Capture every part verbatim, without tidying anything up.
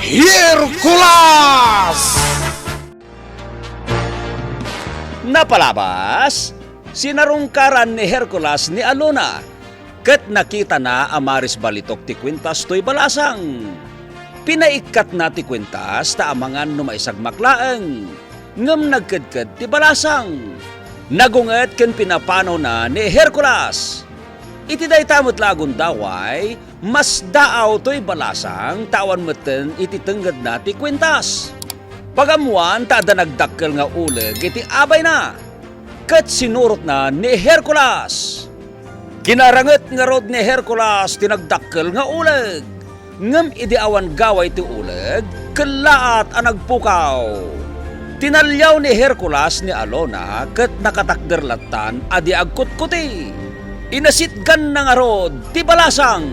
Hercules! Napalabas, sinarungkaran ni Hercules ni Alona, ket nakitana a maris balitok ti kuintas toy balasang. Pinaikkatna ti kuintas ta amangan no maisagmak laeng, ngem nagkedked ti balasang. Nagunget ken pinapanawna ni Hercules. Iti dayta met la a gundaway, masdaaw toy balasang ta awan metten iti tengngedna ti kuintas. Pagammoan ta adda nagdakkel nga uleg iti abayna, ket sinurotna ni Hercules. Kinaranget ngarud ni Hercules ti nagdakkel nga uleg, ngem idi awan gaway ti uleg, kellaat a nagpukaw. Tinaliaw ni Hercules ni Alona ket nakatakder lattan a di agkutkuti. Inasitganna ngarud ti balasang.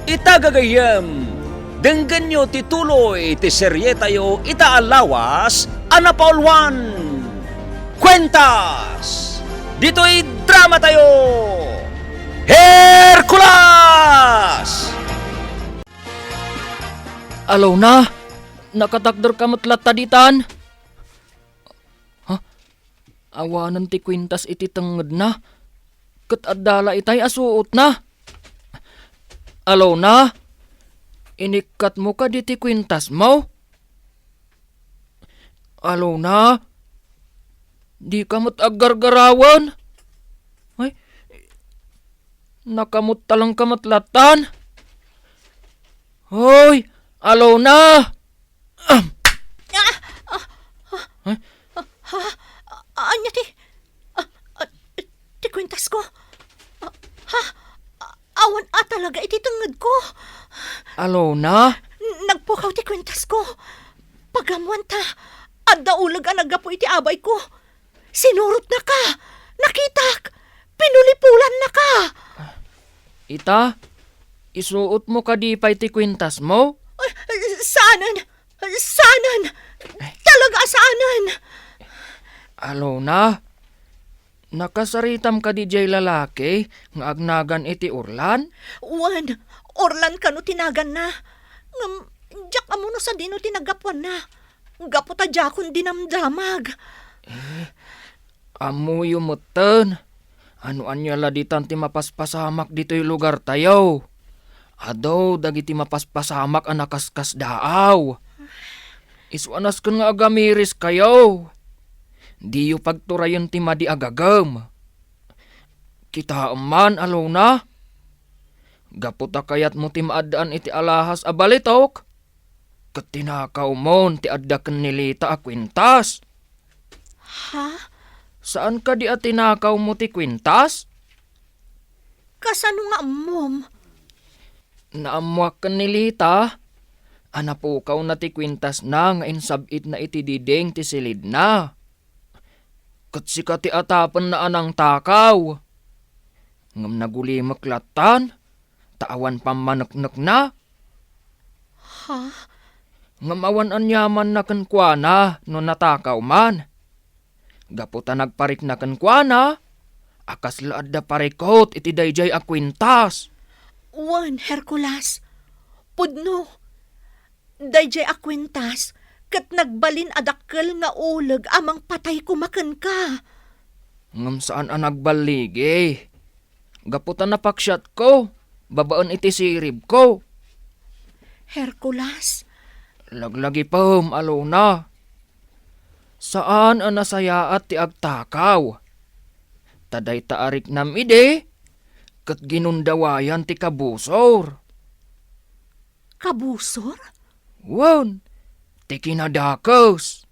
Ita gagayyem, denggenyo ti tuloy ti serietayo ita a lawas a napauluan. Kuentas! Ditoy dramatayo! Hercules! Alona, nakatakderka met latta ditan? Ha? Awanen ti kuintas iti tengngedna, ket adda la itay a suotna. Alona, inikkatmo kadi ti kuintasmo? Alona, dika met aggargarawen? Ay, nakamuttalengka met lattan? Hoy, Alona! Ah! Ah! Ah! Huh? Ah, ania ti, ah, ah, ti kuintasko? Ah, ha? Ah, awan a talaga iti tengngedko. Alona? N-, nagpukaw ti kuintasko. Pagammoan ta, adda uleg a naggapu iti abayko. Sinurotnaka! Nakitak! Pinulipulannaka! Ita, isuotmo kadi pay ti kuintasmo? Ay, saanen! Saanen! Talaga a saanen! Alona, nakasaritam kadi diay lalaki nga agnagan iti Orlan? Wen, Orlan kano ti naganna. Ngem, diak ammo no sadino ti naggapuanna. Gapu ta diakon dinamdamag. Eh, ammoyo metten a no ania la ditan ti mapaspasamak ditoy lugartayo. Adu dagiti mapaspasamak a nakaskasdaaw. Isu a nasken nga agamiris kayo. Diyo pagturayen ti madi a gagem. Kitaem man, Alona. Gapu ta kayatmo ti maaddaan iti alahas a balitok, ket tinakawmon ti adda ken ni Lita a kuintas. Ha? Saan kadi a tinakawmo ti kuintas? Kasano nga ammom? Naammoak ken ni Lita a napukawna ti kuintasna nga insab-itna iti diding ti silidna. Ket sika ti atapenna a nangtakaw. Ngem nagulimek lattan, ta awan pammaneknekna. Ha? Ngem awan aniamanna kenkuana no natakaw man. Gapu ta nagparikna kenkuana, a kasla adda parikut iti daydiay a kuintas. Wen, Hercules, pudno. Daydiay a kuintas ket nagbalin a dakkel nga uleg a mangpatay koma kenka. Ngem saan a nagballigi. Gapu ta napaksiatko babaen iti siribko. Hercules. Laglagipem, Alona. Saan a nasayaat ti agtakaw. Ta dayta a riknam idi, ket ginundawayan ti kabusor. Kabusor? Wen, ti kinadakes.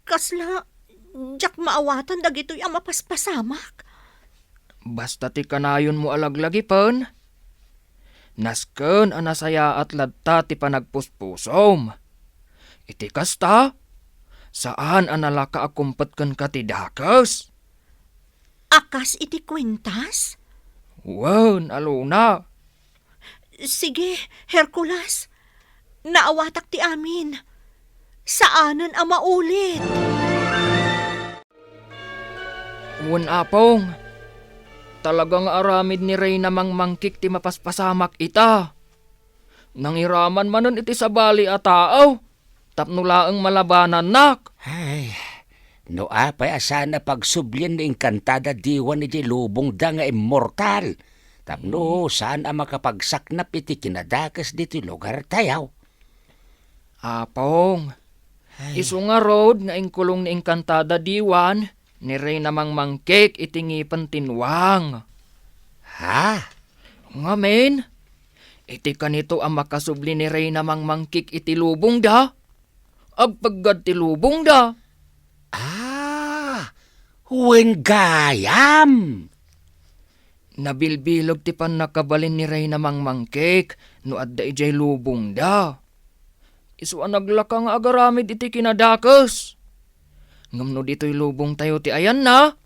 Kasla, diak maawatan dagitoy a mapaspasamak. Basta ti kanayonmo a laglagipen, nasken a nasayaat latta ti panagpuspusom. Iti kasta, saan a nalaka a kumpet kenka ti dakes. A kas iti kuentas? Wen, Alona. Sige, Hercules. Naawatak ti amin. Saanen a maulit. Wen, Apong. Talaga nga aramid ni Reyna Mangmangkik ti mapaspasamak ita. Nangiraman manen iti sabali a tao tapno laeng malabanannak. Ay, no apay a saan a pagsublien ni Encantada Diwan idiay lubongda nga immortal, tapno saan a makapagsaknap iti kinadakes ditoy lugartayo. Apong, Ay. Isu ngarud nga inkulong ni Encantada Diwan ni Reyna Mangmangkik iti ngipen ti nuang. Ha? Ngamin, iti kanito a makasubli ni Reyna Mangmangkik iti lubongda, agpeggad ti lubongda. Ah, wen gayam. Nabilbileg ti pannakabalin ni Reyna Mangmangkik no adda idiay lubongda. Isu a naglaka nga agaramid iti kinadakes. Ngem no ditoy lubongtayo ti ayanna,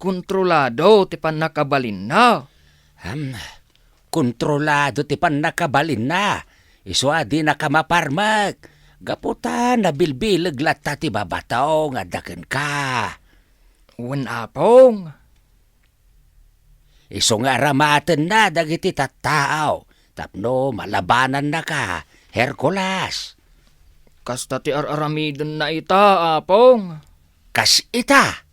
kontrolado ti pannakabalinna. Ham, kontrolado ti pannakabalinna. Isu a dinaka maparmek. Gapu ta nabilbileg latta ti babato nga adda kenka. Wen, Apong. Isu nga aramatenna dagiti tattao tapno malabanannaka, Hercules. Kasta ti ar-aramidenna ita, Apong. Kas ita,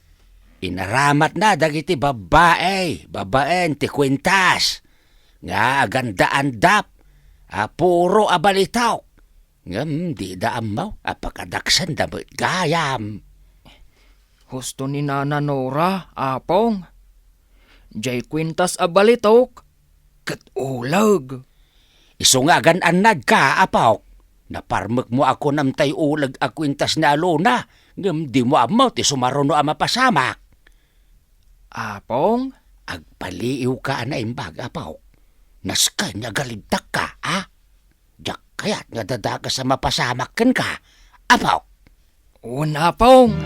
inaramatna dagiti babbai babaen ti kuentas nga aganda-andap a puro a balitok. Ngem dida ammo a pakadaksenda met gayam. Husto ni Nana Nora, Apong. Diay kuentas a balitok ket uleg. Isu nga agan-annadka, Apok. Naparmekmo a kunam tay uleg a kuentas ni Alona, ngem dimo ammo ti sumaruno a mapasamak. Apong? Agpaliiwka a naimbag, Apok. Nasken nga agaliddakka, a? Diak kayat nga dadakes a mapasamak kenka, Apok. Wen, Apong.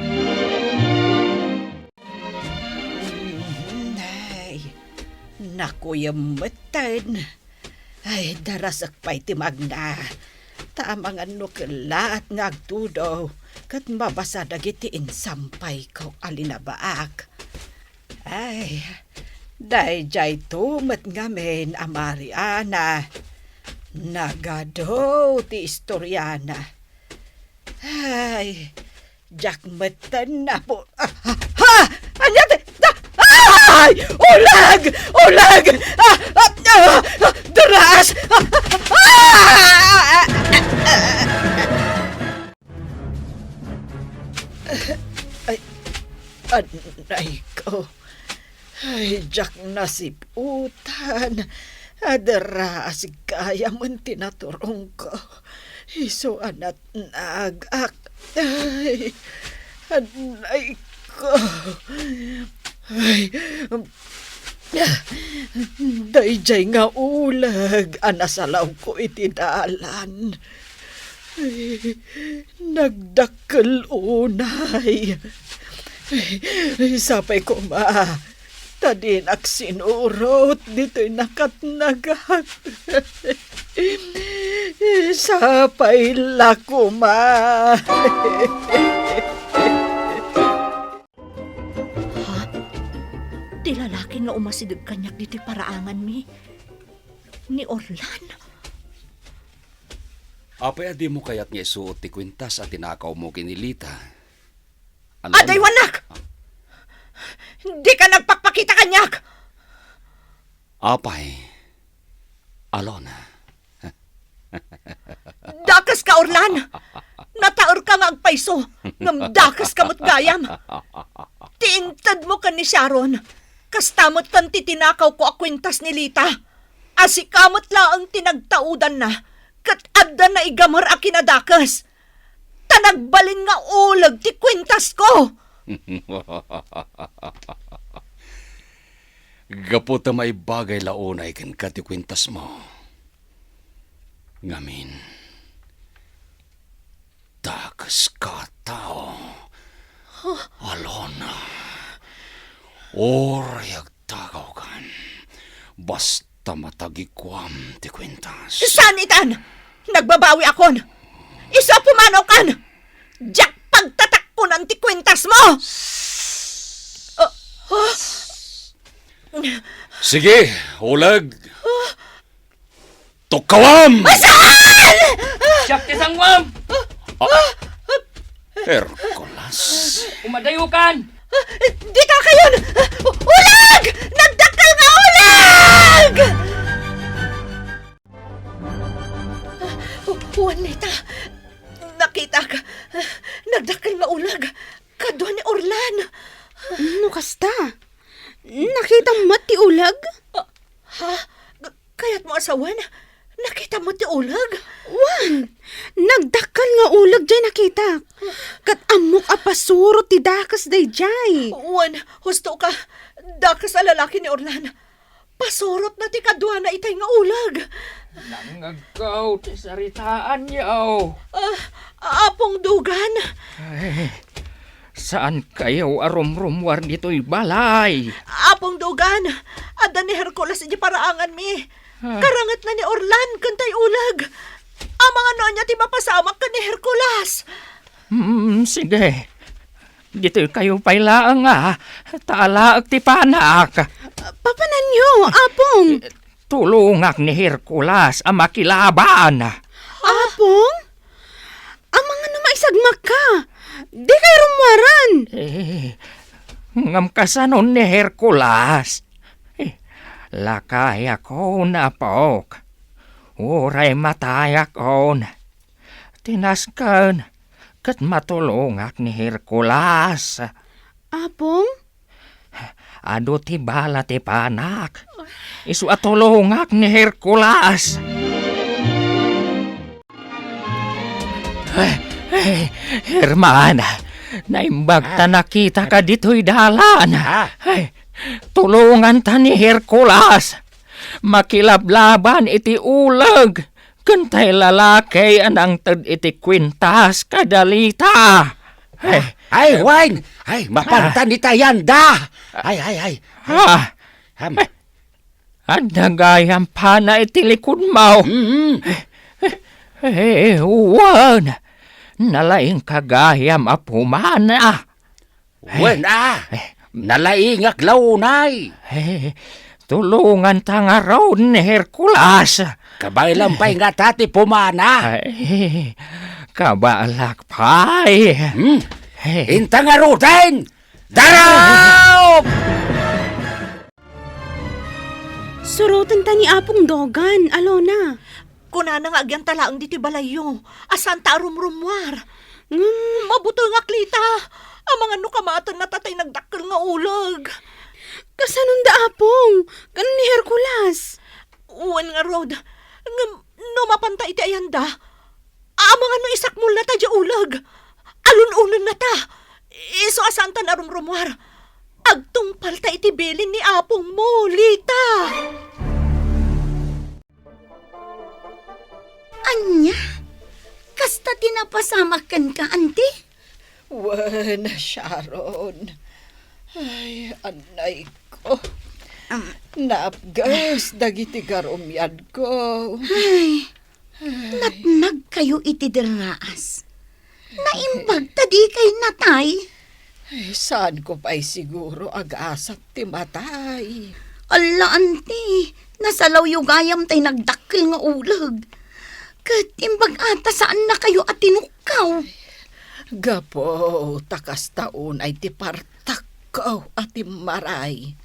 Ay, nakuyem metten. Ay, darasek pay ti magna. Ta amangan no kellaat nga agtudo, ket mabasa dagiti insampayko a linabaak. Ay, daydiayto met ngamin a Mariana. Nagadu ti istoriana. Ay, diak metten napu-, ah, ha! Ania ti, ah, ay! Uleg! Uleg! Ah, ah, ah, ah, deras! Ah, ah, ah, ah, ah. Ay, anay ko. Ay, diak nasiputan. Adda raas gayamen ti naturongko. Isu a natnagak. Ay, anay ko. Ay, daydiay nga uleg a nasalawko iti dalan. Ay, nagdakkel unay. Ay, sapay koma ta dinak sinurot ditoy nakatnagak. Sapay la koma. Ha? Ti lalaki nga umasideg kaniak ditoy paraanganmi, ni Orlan? Apay a dimo kayat nga isuot ti kuentas a tinakawmo ken ni Lita? Alona. Adaywannak! Ah. Dika nagpakpakita kaniak! Apay, Alona. Dakeska, Orlan! Nataerka nga agpayso, ngem dakeska met gayam. Ti intedmo ken ni Sharon, kasta met ken ti tinakawko a kuentas ni Lita. A sika met laeng ti nagtaudanna, ket adda naigamer a kinadakes. Ta nagbalin nga uleg ti kuentasko. Gapu ta maibagay la unay kenka ti kuentasmo. Ngamin, dakeska a tao. Huh? Alona, uray agtakawkan. Basta matagikuam ti kuentas. Saan itan? Nagbabawiakon. Isu a pumanawkan. Diak pagtatakkonan ti kuentasmo. Ah, ah. Sige, uleg. Ah. Tukkawam! Saan? Siak ti sanguam! Ah, Hercules. Umadayokan! Dita kayon! Ulag! Nagdakkel nga ulag! Juanita, nakitak. Nagdakkel nga ulag. Kadua ni Orlan. No kasta, nakitam met ti ulag? Ah, ha? Kayatmo a sawen? Nakitam met ti ulag? Wen, nagdakkel nga ulag jay nakitak. Ket ammok a pasurot ti dakes dayjay. Wen, husto ka. Dakes a lalaki ni Orlan. Pasurotna ti kaduana itay nga ulag. Nangngegko ti saritaanyo. Ah, Apong Dugan. Ay, saankayo a rumrummuar ditoy balay? Apong Dugan, adda ni Hercules iti paraanganmi. Ah. Karangetna ni Orlan ken tay ulag. Amangan no ania ti mapasamak ken ni Hercules. Hmm, sige. Ditoykayo pay laeng a, ta alaek ti panak. Papananyo, Apong? Tulongak ni Hercules a makilaban. Apong? Amangan no maisagmakka. Dikay rummuaran. Eh, ngem kasano ni Hercules? Eh, lakayakon, apok. Uray matayakon. Tinasken ket matulongak ni Hercules. Apong? Adu ti bala ti panak. Isu a tulongak ni Hercules. Ay, ay, Herman, naimbag ta nakitaka ditoy dalan. Ah. Ay, tulonganta ni Hercules. Makilablaban iti uleg ken tay lalaki a nangted iti kuintas kadalita. Ay, ay, wen! Ay, mapantan ita yanda! Ay, ay, ay. Ah. Ham. Adda gayam pana iti likudmo. Mm. Eh, wen. Nalaingka gayam a pumana. Wen a, nalaingak la unay. Eh, tulonganta ngarud ni Hercules. Kabaelam pay ngata ti pumana. Ay, kabaelak pay. Hmm? Eh. Inta ngaruden! Darop! Surotenta ni Apong Dugan, Alona. Kunana nga agyanta laeng ditoy balayyo, a saanta a rumrummuar. Ngem, mabutengak, Lita. Amangan no kamatennata tay nagdakkel nga uleg. Kasanonda, Apong? Ken ni Hercules? Wen ngarud. Ngem no mapanta iti ayanda, amangan no isakmolnata diay uleg. Alun-onennata. Isu a saanta a rumrummuar. Agtungpalta iti bilin ni apongmo, Lita. Ania? Kasta ti napasamak kenka, anti? Wen, Sharon. Ay, annayko. Am. Naapges dagiti garumyadko. Ay, ay. Natnagkayo iti derraas. Naimbag ta dikay natay. Ay, saanko pay siguro a gasat ti matay. Alla, anti, nasalawyo gayam tay nagdakkel nga uleg. Ket imbag a ta saannakayo a tinukkaw. Gapu ta kasta unay ti partakko a timmaray.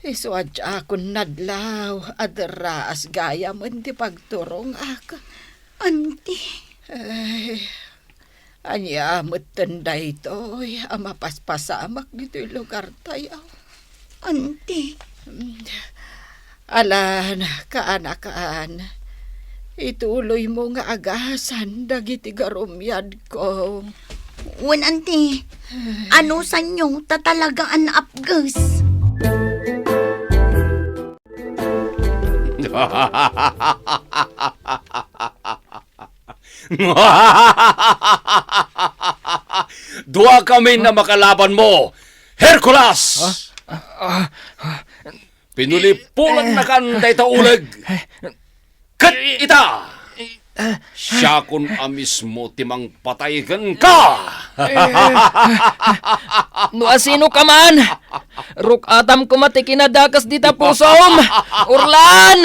Isu a diakon nadlaw a derraas gayamen ti pagturongak. Anti. Ay, ania metten daytoy a mapaspasamak ditoy lugartayo? Anti. Alan, kaanakan, ituloymo nga agasan dagiti garumyadko. Wen, anti. Anusanyo ta talaga a naapges? Dua kami a makalabanmo, Hercules! Ah, ah, ah. Pinulipulannakan dayta uleg. Ket ita, Siakon a mismo ti mangpatay kenka! No asino ka man, ruk-atam koma ti kinadakes dita pusom, Orlan!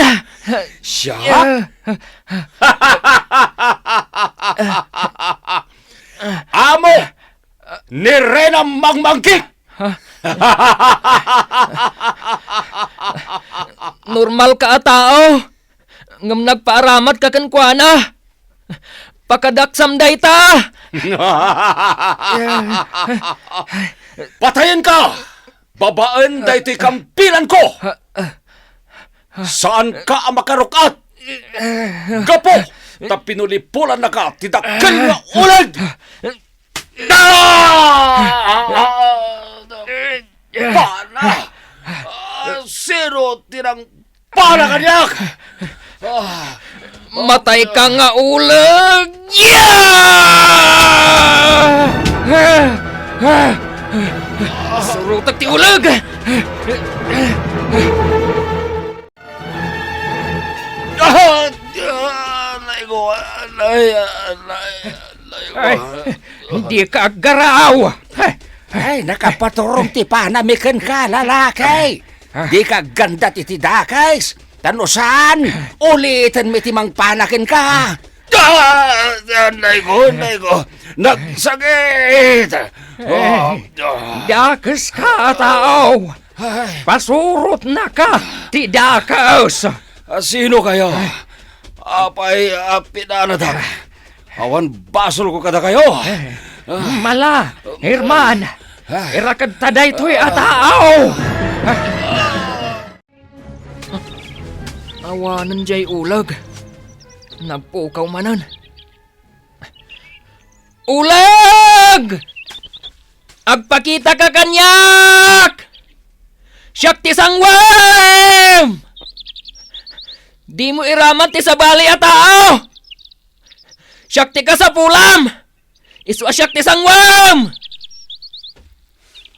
Siak? Amo! Ni Reyna Mangmangkik! Normalka a tao, ngem nagpaaramat ka kenkuana. Pakadaksam dayta! Patayenka! Babaen daytoy kampilanko! Saanka a makaruk-at! Gapu ta pinulipulannaka ti dakkel nga uleg! Ah! Pana! Ah, sino ti nangpana kaniak? Ah, matay ka nga uleg! Yeah! Surutek ti uleg! Ah! Ah! Anay ko, anay, anay, anay ko. Ay, dika aggaraw. Ay, nakapaturong ti panami kenka, lalaki. Ah. Dika aggandat iti dakes. Ta no saan, ulitenmi ti mangpana kenka. Ah, anay ko, anay ko. Nagsakit. Ah, ah. Dakeska a tao. Ay. Pasurotnaka ti dakes. Ah, sino kayo? Apay a pinanadak? Awan basolko kadakayo. Mala, Herman, irakedta daytoy a tao. Awanen jay uleg. Nagpukaw manen. Uleg! Agpakitaka kaniak! Siak ti sangwem! Dimo iraman ti sabali a tao! Siak ti kasapulam! Isu a siak ti sangwem!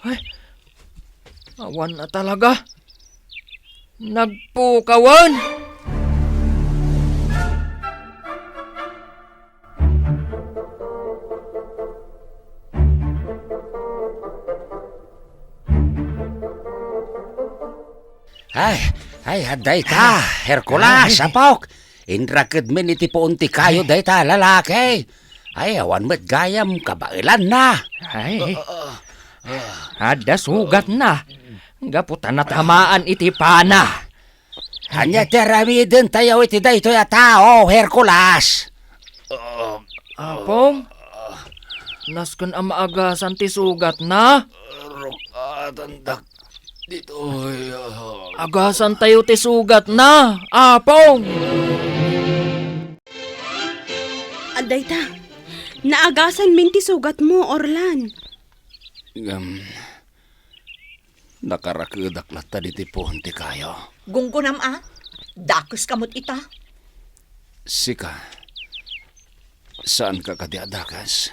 Ay, awan na talaga. Nagpukawan. Ay, ay, adda ita, Hercules, ay. Apok. Inrakedmin iti puon ti kayo dayta a lalaki. Ay, awan met gayam kabaelanna. Ay. Adda sugatna. Gapu ta natamaan iti pana. Ania ti aramidentayo iti daytoy a tao, Hercules? Apong, nasken a maagasan ti sugatna? Ruk-atandak ditoy, ah. Agasantayo ti sugatna, Apong! Adda ita, naagasanmin ti sugatmo, Orlan. Ngem, nakarakedak latta ditoy puon ti kayo. Gunggonam a, dakeska met ita. Sika, saanka kadi a dakes?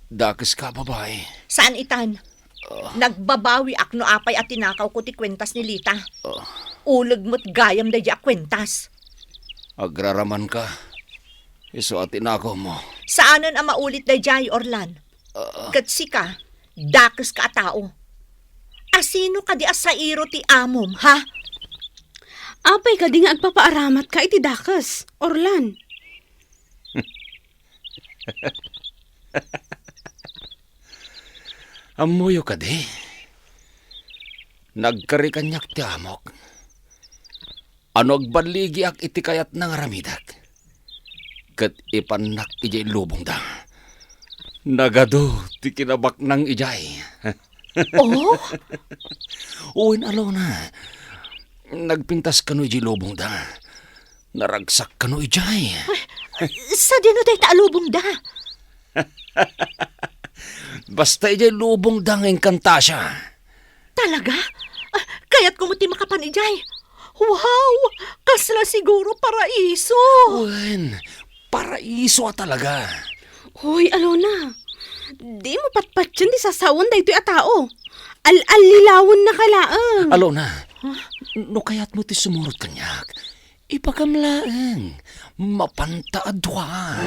Dakeska a babai. Saan itan. Ah. Nagbabawiak no apay a tinakawko ti kuentas ni Lita. Ah. Uleg met gayam daydiay a kuentas. Agraramanka. Isu a tinakawmo. Saanen a maulit daydiay, Orlan. Ah. Ket sika, dakeska a tao. Asino kadi a sairo ti amom, ha? Apay kadi nga agpapaaramatka iti dakes, Orlan? Ammoyo kadi? Nagkari kaniak ti amok. A no agballigiak iti kayatna nga aramidek, ket ipannak idiay lubongda. Nagadu ti kinabaknang idiay. Oh? Wen, Alona. Nagpintas kano idiay lubongda. Naragsak kano idiay. Ay, sadino dayta a lubongda? Basta idiay lubongda nga inkantasia. Talaga? Ah, kayatko met ti makapan idiay. Wow! Kasla siguro paraiso! Wen, paraiso a talaga. Hoy, Alona, dimo patpatien ti sasawen daytoy a tao. Al-allilawennaka laeng. Alona, huh? No kayatmo ti sumurot kaniak, Ibagam laeng, mapanta a dua.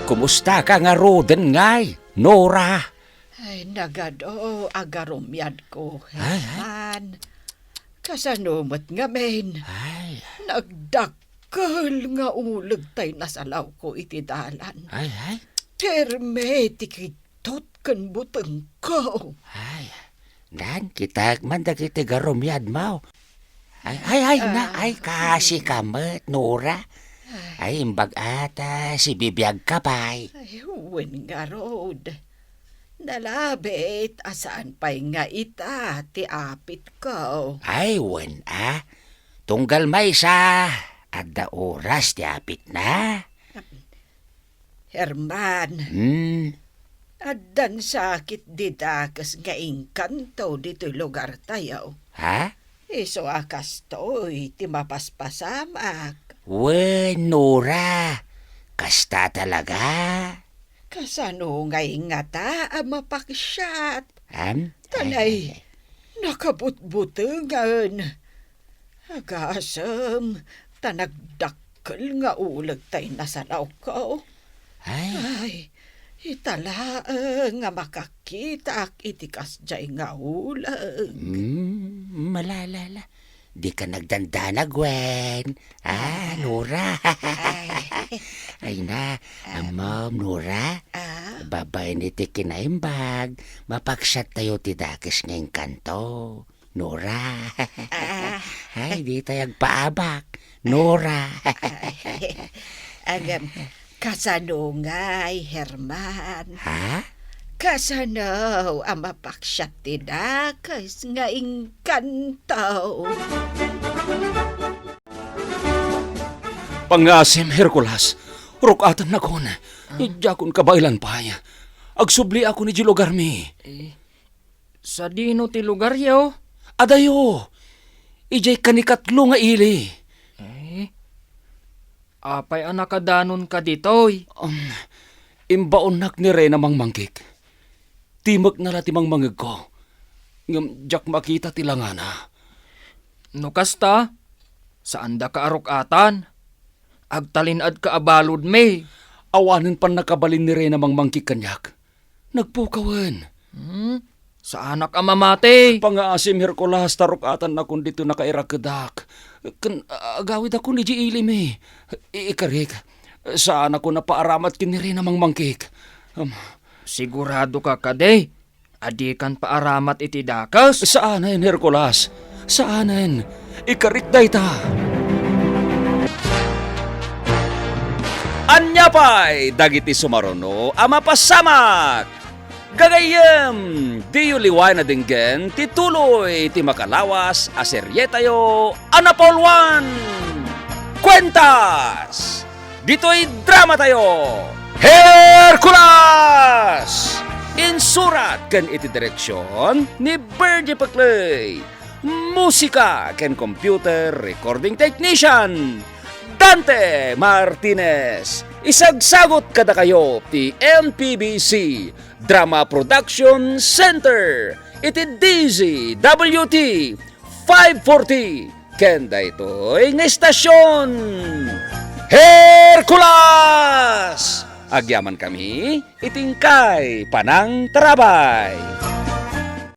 Kumusta ka ngaruden ngay, Nora? Ay, nagadu, agarumiadko, Ay, ay. Herman. Kasano met ngamin? Ay. Nagdakkel nga uleg tay nasalawko iti dalan. Ay, ay. Perme ti kidtot ken butengko. Ay, dan, kitak man dagiti garumiadmo. Ay, ay, ay, na, Ah. ay, kaasi ka met, Nora. Ay. Ay, imbag ata, sibibiag ka pay. Ay, wen ngarud. Nalabit a saan pay nga ita ti apitko. Ay, wen a. Tunggal maysa, adda oras ti apitna. Herman, Hmm? addan sakit di dakes nga engkanto ditoy lugartayo. Ha? Isu a kastoy ti mapaspasamak. Wen, Nora, kasta talaga. Kasano ngay ngata a mapaksiat? Am? Tanay, Ay. nakabutbutengen. Agasem, ta nagdakkel nga uleg tay nasalawko. Ay. Ay, ita laeng nga makakitak iti kasdiay nga uleg. Mm, malalala. Di ka nagdandanag, wen. Ah, Ah. Nora. Ay. Ay na, Ah. Ma'am Nora. Ah. Babaen iti kinaimbag, mapaksiat tayo ti dakes nga engkanto. Nora. Ah. Ay, di tayo agpaabak. Nora. Agam, kasano ngay, Herman? Ha? Kasano a mapaksiat ti dakes nga engkanto? Pangngaasim, Hercules. Ruk-atennakon. Ah? Diakon kabaelan pay. Agsubliakon iti lugarmi. Eh, Sadino ti lugaryo? Adayo, idiay kanikatlo nga ili. Eh, apay a nakadanonka ditoy? Um, imbaonnak ni Reyna Mangmangkik. Timekna la ti mangmangegko. Ngem diak makita ti langana. No kasta, saandaka a ruk-atan. Agtalinaedka a baludmi. Awanen pannakabalin ni Reyna Mangmangkik kaniak. Nagpukawen. Hmm? Saanak a mamati. Pangngaasim, Hercules, ta ruk-atannakon ditoy nakairakedak. Ken agawidakon idiay ilimi. I-, ikarik, saanakon a paaramat ken ni Reyna Mangmangkik. Um, Siguradoka kadi a dikan paaramat iti dakes? Saanen, Hercules. Saanen. Ikarik dayta. Ania pay dagiti sumaruno a mapasamak? Gagayyem, diyo liwayan a denggen ti tuloy ti makalawas a serietayo a napauloan, Kuentas! Ditoy dramatayo, Hercules! Insurat ken iti direksion ni Bernie Paclay. Musika ken computer recording technician, Dante Martinez. Isagsagut kadakayo ti M P B C Drama Production Center iti D Z W T five forty. Ken daytoy nga istasyon, Hercules! Agyamankami iti inkay panangtarabay.